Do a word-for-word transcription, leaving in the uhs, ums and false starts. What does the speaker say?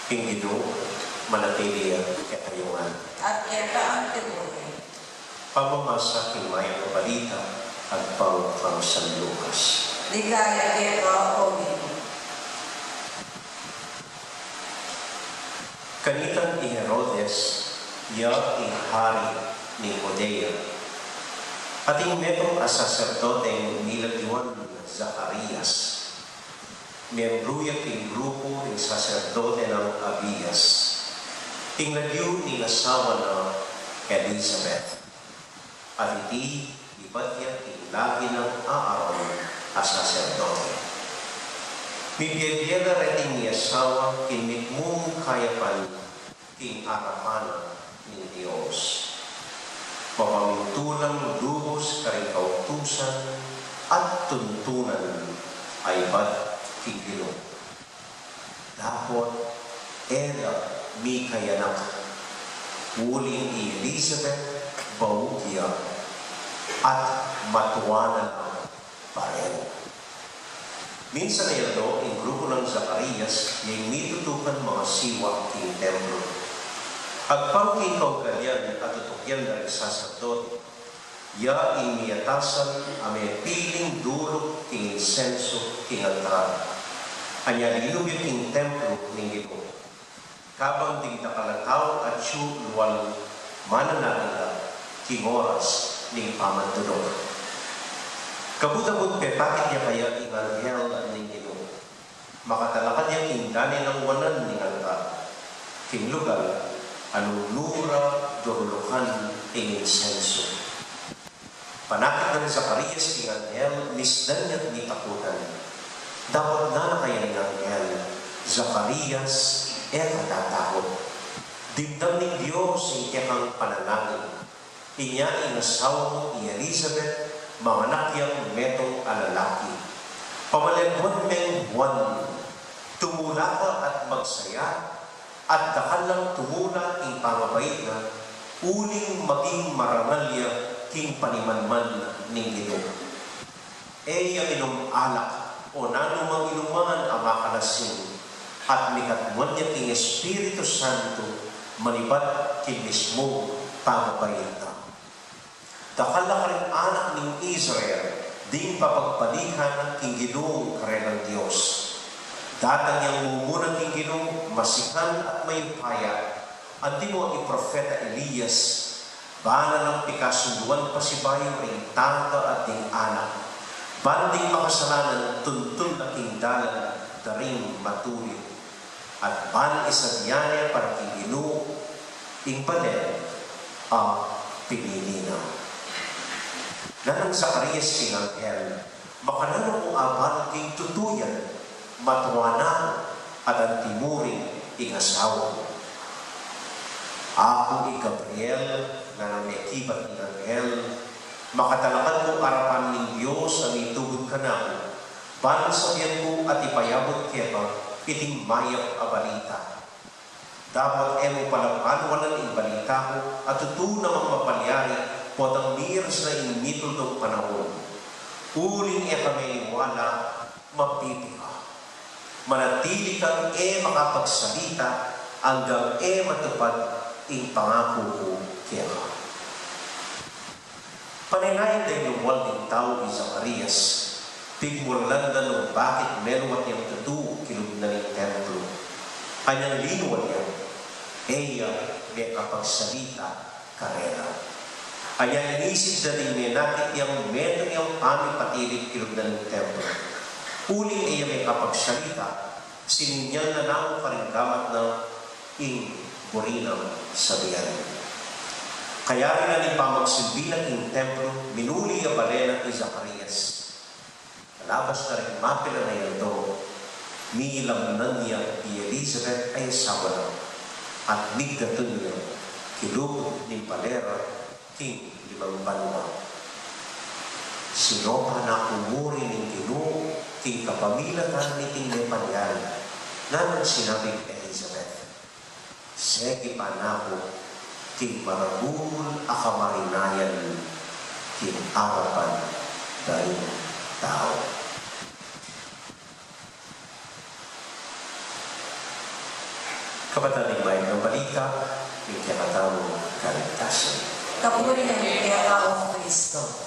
Ing Ginu manatili ya kekayu ngan. At keka antimurin. Pamamasa king Mayap a Balita agpang kang San Lucas. Ligaya keka, O Ginu. Kanitang i Herodes ya ing hari ning Judea, ating metung a saserdoteng milagyuan Zacarias. Miyembru ya king grupu ning saserdote nang Abias, king lagyu ning asawa nang Elizabeth. At iti libat ya king lahi nang Aaron a saserdote. Mibiebie la reting miasawa king mitmung kayapan king arapan ning Dios. Mapamintulang lubus karing kautusan at tuntunan a ibat king Ginu. Dapot e la mikayanak, uling i Elizabeth baug ya at matua na la pareho. Minsan a yaldo ing grupu nang Zacarias ya ing mitutukan mangasiwa king templo. Agpang king kaugalian a tutukyan da ring saserdote, ya ing miyatasan a mepiling duluk king insensu king altar. Anya linub ya king templo ning Ginu. Kabang ding dakal a tau atyu lual mananalangin la king oras ning pamanduduk. Kabud-abud pepakit ya kaya ing anghel ning Ginu. Makatalakad ya king dane nang wanan ning altar, king lugal a nung nu ra durulukan ing insensu. Panakit nang Zacarias king anghel, misdan ya't mitakutan. Dapot ngana kaya ning anghel, "Zacarias, e ka tatakut. Dimdam ning Dios ing kekang panalangin. Inya ing asawa mu i Elizabeth, manganak yang metung a lalaki. Pamaleguan meng Juan. Tumula ka at magsaya, at dakal lang tumula ing pamabait na, uling maging marangal ya king panimanman ning Ginu. E ya minum alak o nanumang inuman a makalasing, at mikatmuan ya king Espiritu Santo manibat king mismung pamabait na." Dakal la karing anak ning Israel ding papagbalikan na king Ginung karelang Dios. Datang yang mumuna king Ginu, masikan at mayupaya, antimo i propeta Elias. Bana nang pikasunduan pasibayu ring tata at ding anak, ban ding makasalanan tuntun na king dalan da ring matulid. At ban isabian ya para king Ginu ing balen a pinili na. Nganang Zacarias king anghel, "Makananu ku abal king tutu yan? Matua na ku at antimurin ing asawa ku." "Aku i Gabriel," nganang mekibat ning anghel, "makatalakad ku arapan ning Dios a mitubud kanaku, ban sabian ku at ipayabut keka iting mayap a balita. Dapot e mu pala panwanan ing balita ku, a tutu namang mapalyari potang miras na ing mituldung panaun. Uling e ka meniwala, mapipi ka. Manatili kang e makapagsalita anggang e matupad ing pangaku ku keka." Panaynayan deng lumual ding tau i Zacarias, pigmulalan da nung bakit meluat yang tutu kilub na ning templo. Anyang linual ya, e ya mekapagsalita karela. Anya inisip da ding menakit yang metung yang pamipatilid kilub na ning templo. Uling e ya mekapagsalita, sininyal na namu karing gamat na ing buri nang sabian. Kayari na ning pamagsilbi na king templo, minuli ya bale na i Zacarias. Kalabas na ring mapilan a yaldo, milamnan ya i Elizabeth a asawa na, at migdatun ya kilub ning bale ra king limang banua. Sinopan na ku muri ning Ginu king kapamilatan niting mepalyari, nganang sinabing Elizabeth. Segipan na ku king maragul a kamarinayan king arapan da ring tau. Kapatad, ing Mayap a Balita ning kekataung kaligtasan. Kapurian king Ginu Kristo.